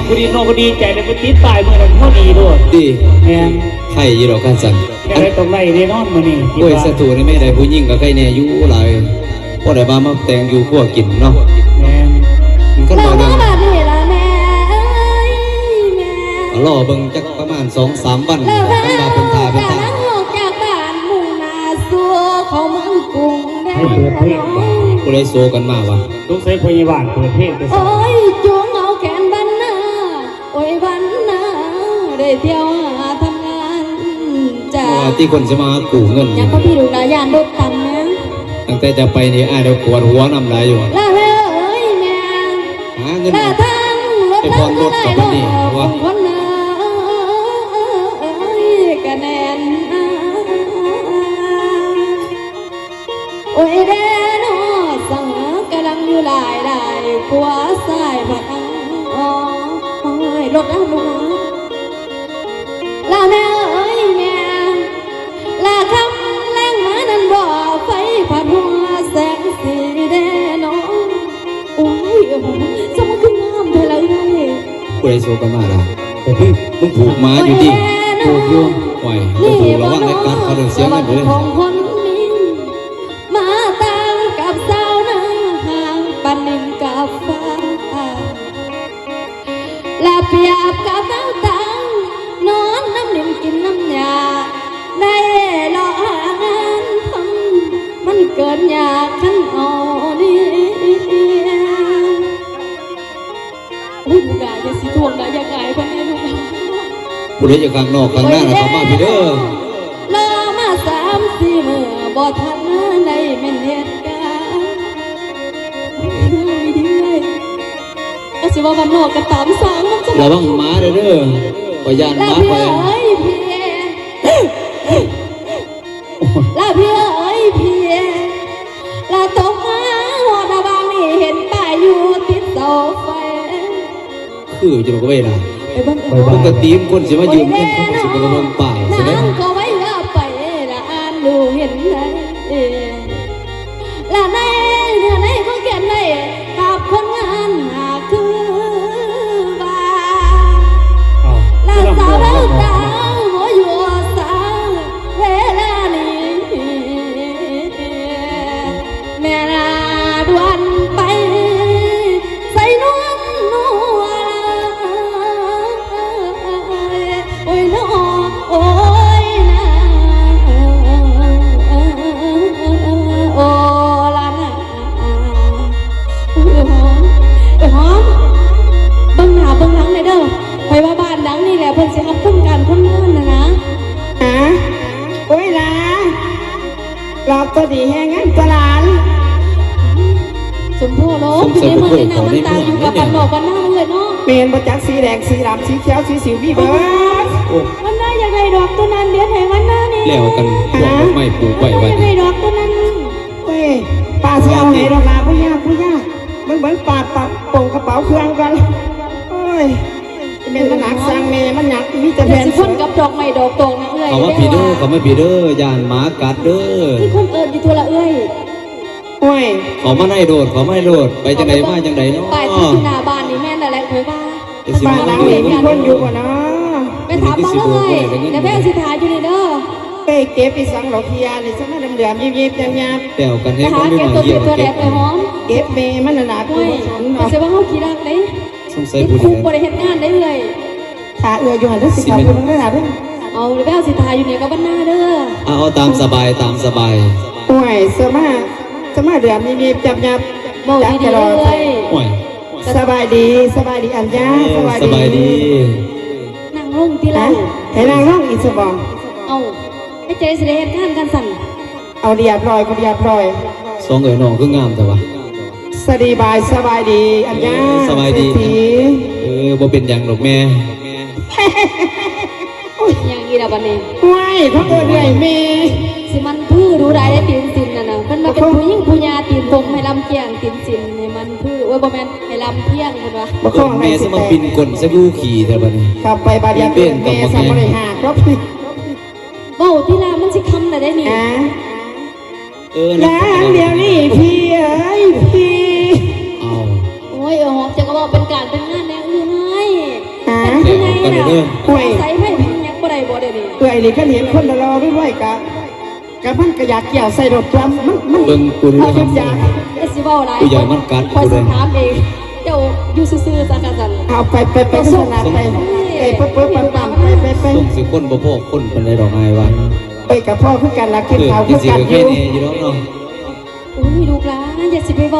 ຜູ້ດີນ້ອງກໍດີໃຈໄດ້ໄປຕິດປ້າຍມື້ນັ້ນພໍດີໂລດ. ຕິ? ແມ່ນ. ໃຜຢູ່ດອກຄັນຊັ້ນ. ແຕ່ໄດ້ຕ້ອງໄດ້ແນ່ນອນມື້ນີ້. ໂອ້ຍ ສາທຸນີ້ແມ່ໄດ້ຜູ້ຍິງກໍໃຄແນ່ຢູ່ຫຼາຍ ພໍໄດ້ວ່າມາແຕ່ງຢູ່ຄົວກິນເນາະ. ແມ່ນ. ຄັນວ່າເລື່ອງ ລາມາບາດນີ້ລະແມ່ເອີຍແມ່ ກໍລໍເບິ່ງຈັກປະມານສອງສາມວັນ ຄັນວ່າເພິ່ນຖ້າເພິ່ນຖ້າ ກຳລັງອອກຈາກບ້ານມຸ່ງໜ້າສູ່ເຂົ້າເມືອງກຸງແດນ. ໃຜເປີດເພງ? ຜູ້ໃດໂສກັນມາວະ? ສົງໄສພໍ່ໃຫຍ່ບ້ານເປີດເພງແຕ່ເຊົ້າ. ໂອ້ຍ ຈູງເອົາແຂນວັນນາ ໂອ້ຍວັນນາ ໄດ້ທ່ຽວຫາທຳງານຈ້າ. ວ່າຕິຄົນຊິມາຫາກູ້ເງິນ. ຍັງບໍ່ມີລູກຫຼານ ຢ້ານລົດຕຳແມ່. ຕັ້ງແຕ່ຈະໄປນີ້ ອ້າຍລະປວດຫົວນຳຫຼາຍຢູ່. ລາເອີຍແມ່ ຫາເງິນ ລາທາງລົດລາຄືຫຼາຍເນາະ ຄົນເອີຍ ກະແໜ້ນ. ໂອ້ຍແດ່ເນາະ ສັງກະລັງຢູ່ຫຼາຍໆ ຂົວຊ້າຍບັກອັງອໍ ໂອ້ຍ ລົດອັນໜຶ່ງ ລາແມ່ເອີຍແມ່ ລາຄຳແລງມານັ້ນບໍ່ ໄຟພັດຫົວແສງສີແດ່ເນາະ. ໂອ້ຍ ເອີ ສະມາຄືງາມແທ້ລະເອື້ອຍ. ຜູ້ໃດໂສກັນມາລະ? ໂອ້ຍ ມຶງຜູກໝາຢູ່ຕິ? ໂອ້ຍ ແນ່ເນາະ ໂອ້ຍ ບໍ່ຖືກລະວັງໄດ້ກັດເຂົາເດີ ເສຍເງິນເດີ. ຂອງຄົນນີ້ ມາຕ່າງກັບຊາວນາ ຫ່າງປານດິນກັບຟ້າ ລະປຽບກັບແວວຕາ ນອນນຳດິນກິນນຳຫຍ້າ ໄດ້ເລາະຫາງານທຳ ມັນເກີດຍາກຄັນເອົາລຽງ. ໂອ້ຍ ລູກຫຼານ ຢ່າຊິທວງນະ ຢ່າກາຍເພິ່ນເດ້ລູກ. ຜູ້ໃດຢູ່ຂ້າງນອກຂ້າງໃນນະ ເຂົ້າມາພີ້ເດີ. ລໍມາສາມສີ່ມື້ ບໍ່ທັນໄດ້ແມ່ນເຮັດການ. ໂອ້ຍ ດີເອີຍ ກະຊິວ່າບ້ານນອກກະຕາມຊ່າງມັນ. ລະວັງໝາເດີ ຂ້ອຍຢ້ານໝາຂ້ອຍ. ລະພີ່ເອີຍພີ່ ລະພີ່ເອີຍພີ່ ລະຕົກມາຮອດລະຫວ່າງນີ້ ເຫັນປ້າຍຢູ່ຕິດເສົາໄຟ. ຄືຢູ່ດອກເວີຍນະ ໄປເບິ່ງ ເອີຍ ປົກກະຕິຄົນຊິມາຢືມເງິນ ເຂົາກໍຊິບໍ່ໄດ້ເບິ່ງປ້າຍ. ນາງກໍໄວເຫຼືອໄປ ລະອ່ານດູເຫັນໄດ້ ລະໃນເນື້ອໃນຂອງແກ່ນໄດ້ ຫາບຄົນງານຫາກຄືວ່າ ລະສາວແວວຕາຫົວຢູ່ສາເວລານີ້ ແມ່ນາດ່ວນໄປໃສ່ນວນນົວ. ໂອ້ຍນໍ ໂອ້ຍນາ ໂອ້ລະນາ. ເອື້ອຍຫອມ ເອື້ອຍຫອມ ເບິ່ງໜ້າເບິ່ງຫຼັງແດ່ເດີ. ຂ້ອຍວ່າບ້ານຫຼັງນີ້ແຫຼະ ເພິ່ນຊິຮັບຄົນການຄົນງານນະນາ. ຫາ ໂອ້ຍຫຼາ ລອກຕົວດີແຮງງານຕົວຫຼານ. ສົມໂພດໂລ ຄືໄດ້ເມືອໄດ້ໜ້າມັນຕ່າງຢູ່ກັບບ້ານນອກບ້ານນາເອື້ອຍເນາະ. ແມ່ນບໍ່ຈັກ ສີແດງ ສີດຳ ສີຂຽວ ສີສິວ ມີເບິດ. ວັນນາຢາກໄດ້ດອກຕົວນັ້ນ ດຽວໃຫ້ວັນນານີ້. ແລ້ວກັນພວກດອກໄມ້ປູກໄວ້ ວັນນາຢາກໄດ້ດອກຕົວນັ້ນ. ໂອ້ຍ ປ້າຊິເອົາໃຫ້ດອກຫຼາ ບໍ່ຍາກ ບໍ່ຍາກ. ເບິ່ງ ເບິ່ງ ປ້າ ປ້າໂປ່ງກະເປົາເຄື່ອງກ່ອນ. ໂອ້ຍ ແມ່ນມັນໜັກຊ່າງແມ່ ມັນໜັກ ມີແຕ່ແຜ່ນ. ຊິຄົນກັບດອກໄມ້ດອກຕອງນະເອື້ອຍ. ເຂົ້າມາພີ້ເດີ ເຂົ້າມາພີ້ເດີ ຢ້ານໝາກັດເດີ. ມີຄົນເອີ້ນຢູ່ທົ່ວລະເອື້ອຍ. ໂອ້ຍ ເຂົ້າມາໃນໂລດ ເຂົ້າມາໃນໂລດ. ໄປຈັ່ງໃດມາຈັ່ງໃດເນາະ? ປ້າຍຕິດຢູ່ໜ້າບ້ານນີ້ແມ່ນແລ້ວແຫຼະ ຂ້ອຍວ່າ. ບ້ານຫຼັງນີ້ມີຄົນຢູ່ບໍ່ເນາະ? ໄປຖາມເບິ່ງເລີຍ ດຽວແພງຊິຖ້າຢູ່ນີ້ເດີ. ໄປເກັບອີ່ສັງດອກເຫື່ອນີ້ ສະມາດຳໆ ຍິບໆ ຍາບໆ. ແລ້ວກັນແຮງ ໄປຫາເກັບຕົວເກັບຕົວແດດໄປຫອມ. ເກັບແມ່ມັນນັ້ນລະ ໂອ້ຍ ຄືບໍ່ທັນເນາະ. ເພິ່ນຊິວ່າເຮົາຂີ້ລັກເດ້. ສົງໄສຜູ້ດີ ຄຸມບໍ່ໄດ້ເຮັດງານໄດ້ເອື້ອຍ. ຖ້າເອື້ອຍຢູ່ຫັ້ນເດີ ຊິເຂົ້າໄປເບິ່ງເດີຫຼ້າເດີ. ເອົາແລ້ວ ຊິຖ້າຢູ່ນີ້ກັບບັນນາເດີ. ເອົາ ເອົາຕາມສະບາຍ ຕາມສະບາຍ. ໂອ້ຍ ສະມາ ສະມາເດືອນມີໆ ຈັບຍັບ ເວົ້າດີໆເອື້ອຍ. ໂອ້ຍ ສະບາຍດີ ສະບາຍດີອັນຍາ. ເອີ ສະບາຍດີ ສະບາຍດີ. ນັ່ງລົງຕິລະ. ໃຫ້ນັ່ງລົງອີກຊະບໍ? ເອົ້າ ເຮັດຈັ່ງໃດຊິໄດ້ເຮັດງານກັນຊັ້ນ? ເອົາ ລຽບຮ້ອຍກໍລຽບຮ້ອຍ. ສອງເອື້ອຍນ້ອງຄືງາມແທ້ວະ. ສະດີບາຍ ສະບາຍດີອັນຍາ. ເອີ ສະບາຍດີ. ເສດຖີ. ເອີ ບໍ່ເປັນຫຍັງດອກແມ່. ຫຍັງອີກລະບັດນີ້? ໂອ້ຍ ເຂົາເອີ້ນເອື້ອຍແມ່. ຊິມັນຄືດູໄດ້ຕິນສິນນັ້ນນະ. ເພິ່ນວ່າເປັນຜູ້ຍິງຜູ້ຍ່າຕີນຕົງ ໃຫ້ລຳກຽງຕິນສິນໃຫ້ມັນຄື. ໂອ້ຍ ບໍ່ແມ່ນ ໃຫ້ລຳພຽງເພິ່ນວ່າ. ເອີ້ນແມ່ ຊິມາປິ່ນກົ້ນໃສ່ຜູ້ຂີ້ແທ້ບັດນີ້. ເຂົ້າໄປບາດດຽວ ເອີ້ນແມ່ ຊິບໍ່ໄດ້ຫາກດອກ. ເວົ້າຕິລະ ມັນຊິຄ່ຳລະໄດ໋ນີ້. ເອີ ນາງດຽວນີ້ ພີ່ເອີຍ ພີ່. ເອົ້າ ໂອ້ຍ ເອື້ອຍຫອມ ເຈົ້າກໍເວົ້າເປັນການເປັນງານແດ່ເອື້ອຍ. ເດີ ຫ້ວຍ ໃສ່ໄຟພິງຍັງບໍ່ໄດ້ບໍ່ເດນີ້? ເອື້ອຍນີ້ຄັນເຫັນຄົນຫຼໍ່ໆລວຍໆກະ ກະມັນກະຢາກກ່ຽວໃສ່ໂລດຕົວະ ມັນ ມັນ ເບິ່ງກູ ເອົາທຸກຢ່າງ ຢ່າຊິເວົ້າຫຼາຍ ຜູ້ໃຫຍ່ມັນກັດ ຂ້ອຍຊິຖາມເອງ ເຈົ້າຢູ່ຊື່ໆຊະ ຄັນຊັ້ນ ເອົາໄປ ໄປ ໄປ ເຈົ້າ ສະນາ ໄປ ເອີ ເປີດໆປັງໆ ໄປ ໄປ ໄປ ສົ່ງຊິຄົນບໍ່ພໍຄົນປານໃດດອກ ອ້າຍວ່າ ເອີຍ ກະພໍຄືກັນລະ ກິນເຂົ້າຄືກັນຢູ່ ເອີ ແນ່ຢູ່ດອກເນາະ ໂອ້ຍ ລູກຫຼານ ຢ່າຊິໄປ